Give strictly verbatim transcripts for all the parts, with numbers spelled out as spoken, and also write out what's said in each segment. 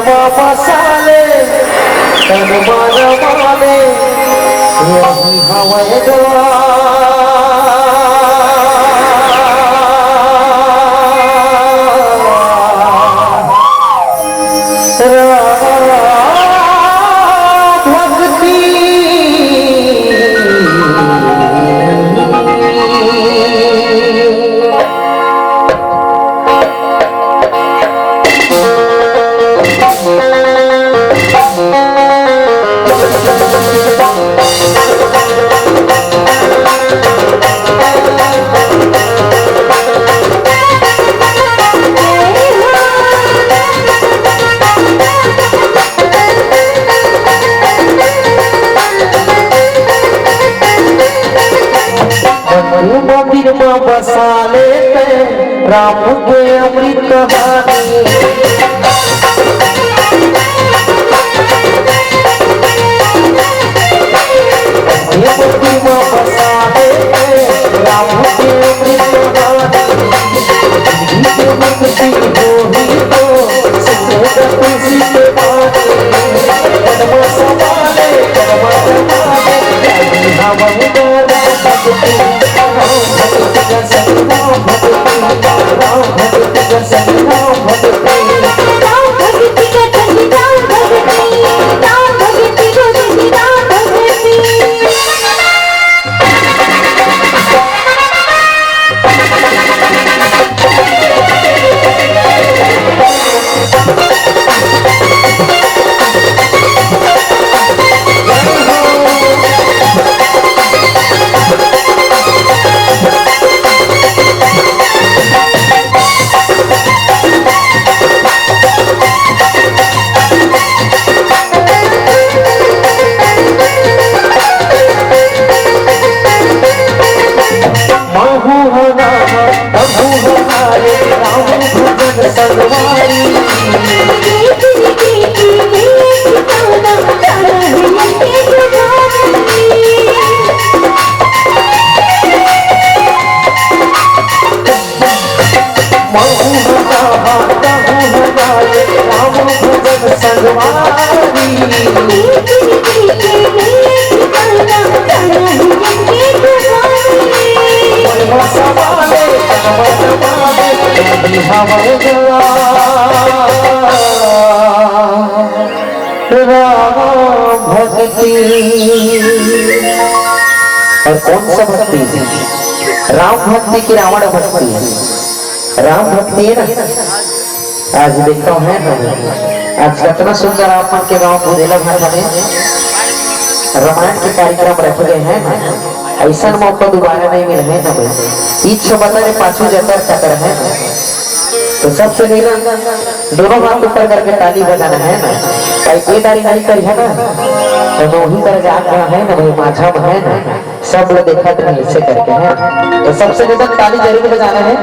बाबा साले, तन मन माने, यही हवय गा। राम भक्ति। मंदिर म बसा लेते राम के अमृत कहानी। ये मंदिर म बसा लेते राम के अमृत कहानी। ये मंदिर हो ही तो सुंदर तुलसी के पानी। राम भक्ति। और कौन सा भक्ति? राम भक्ति की रावण भक्ति है। राम भक्ति है ना। आज देखता हूँ, है ना, आज कितना सुंदर आप मन के गांव बुधेला भाटा में रामायण के कार्यक्रम रखे गए हैं ना। ऐसा मौका दोबारा नहीं मिला है ना भाई। इच्छा बता रे पाछू जतर कतर है ना। तो सबसे निवेदन, दोनों हाथ ऊपर करके ताली बजाना है ना। भाई, ये दारी नहीं करी है ना, तो नौही कर जात रहा है ना भाई, माझा में है ना। सब लोग देखत नहीं ऐसे करके है। तो सबसे निवेदन ताली जरूर बजाना है।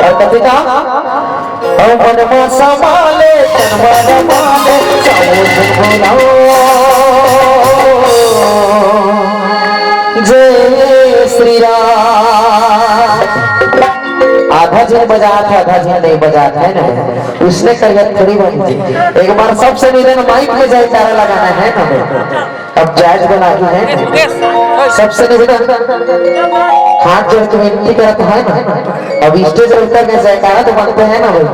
और कथी का? ओ मन मा समाले, तन मा रमाले, जाओ झुमराओ। जय श्री राम। आधा झन बजात है, आधा झन नहीं बजात है ना। उसने करिया थोड़ी बन जी। एक बार सबसे निवेदन माइक में जयकारा लगाना है ना। अब जायज बना के है। सबसे निवेदन, हाथ जोड़ के विनती करत है ना, अब स्टेज पर उतर के जयकारा तो बनते हैं ना भाई।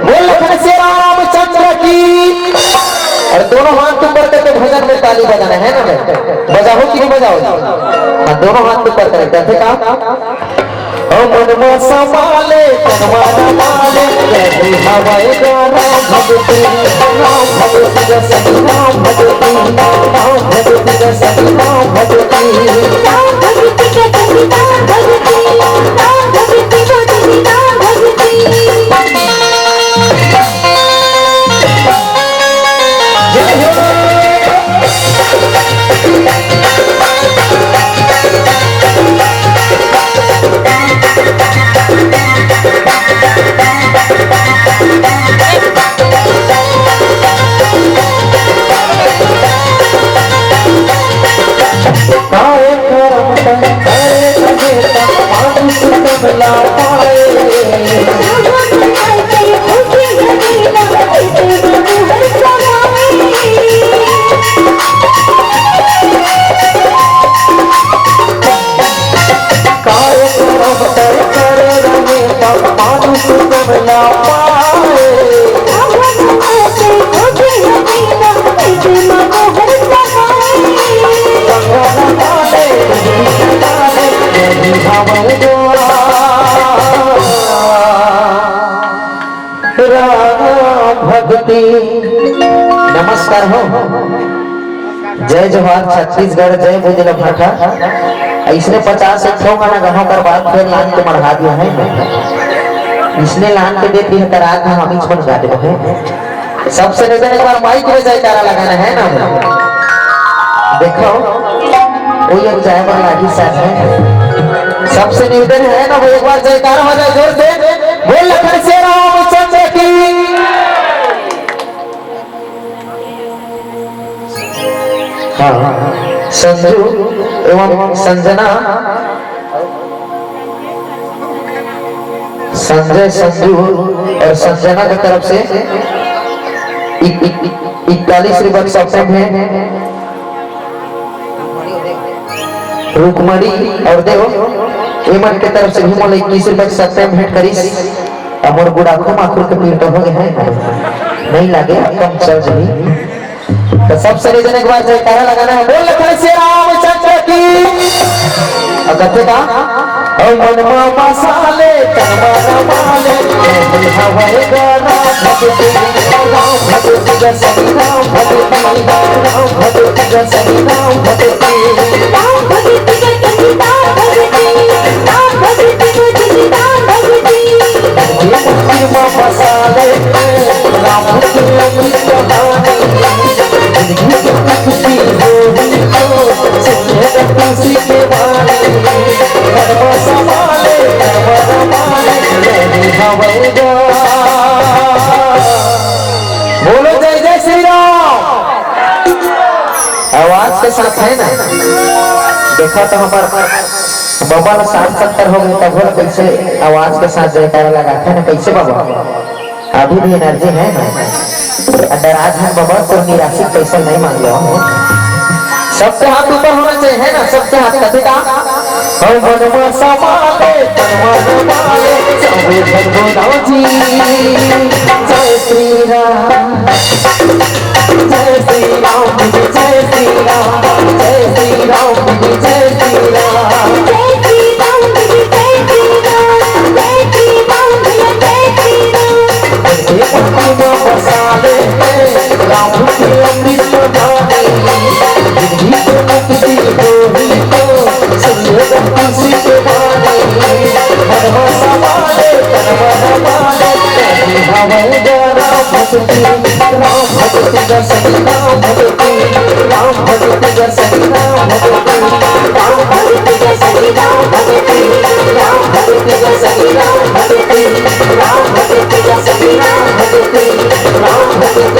बोल लखन से रामचंद्र की। और दोनों हाथ ऊपर करके भजन में ताली बजाना है ना भाई, बजाओ कि नहीं बजाओ? हाँ, दोनों हाथ ऊपर करके, ठीक है? ओ मन मा समाले, तन मा रमाले, रही हवय गा राम भक्ति, राम भक्ति रस राम भक्ति, राम भक्ति रस राम भक्ति। राम भक्ति के धनी राम भक्ति, राम भक्ति को धनी राम भक्ति। जय हो। नमस्कार हो। जय जोहार छत्तीसगढ़, जय भुजला भाठा। अइसने पचास एक ठो गाना गाहूं, ओकर बाद फेर लान के मढ़ा दिया है। इसने लान के दे दिया, त रात में हम ही मन गा देबो है। सबसे निवेदन, एक बार माइक में जयकारा लगाना है ना। देखो, कोई अब जाए वाला ही साथ है। सबसे निवेदन है ना, वो एक बार जयकारा हो जाए जोर से। बोल लखन से रामचंद्र की। हाँ, संजू एवं संजना, संजय, संजू और संजना के तरफ से इ-, इ-, इ-, इकतालीस रुपये का सौंपे हैं। रुकमणी और देव, एमन के तरफ से भी मोला इक्कीस रुपये के सत्ता भेंट करिस। अब मोर बुढ़ाखो माखुर के पीर तो हो गए हैं, नहीं लागे, कम चल रही। तो सबसे निवेदन, एक बार जयकारा लगाना है, बोल लखन से रामचंद्र की। और कहते का, और मनमा मसाले, तनमा रमाले, हवाई गाना भक्ति, राम भक्ति जय श्री राम भक्ति, राम भक्ति जय श्री राम भक्ति। राम भक्ति के जय राम भक्ति, राम भक्ति के जय राम भक्ति। ये भक्ति में बसा ले, राम भक्ति अमृत कहानी। जिंदगी की भक्ति हो ही तो, सुने खुशी के वाणी। कर्म संभाले, कर्म संभाले, नहीं हवेगा। बोलो जय जय श्री राम। आवाज के साथ है ना, देखा तो हमार बाबा ला साठ सत्तर हो गए, तब बोला कैसे आवाज के साथ जयकारा लगाते हैं ना, कैसे बाबा? अभी भी एनर्जी है ना? अगर आज हम बाबा तो निराशी पैसा नहीं मांग लो। सबके हाथ ऊपर होना चाहिए, है ना? सबके हाथ कथे का? हम मनमा समाले, तनमा रमाले, सबे भगवान जी। जय श्री राम। जय श्री राम जी, जय श्री राम, जय श्री राम जी, जय श्री राम। जय श्री राम जी, जय श्री राम, जय श्री राम भैया, जय श्री राम। ये भक्ति में बसा ले, राम के अमृत धारे। जिंदगी के मुक्ति हो ही तो, सुनिए तुलसी के बारे। हर बसा ले, हर बसा ले, हमें गाना भक्ति, राम भक्ति जैसे राम भक्ति, राम भक्ति जैसे राम भक्ति, राम भक्ति जैसे राम भक्ति, राम भक्ति जैसे राम भक्ति, राम भक्ति जैसे राम भक्ति, राम भक्ति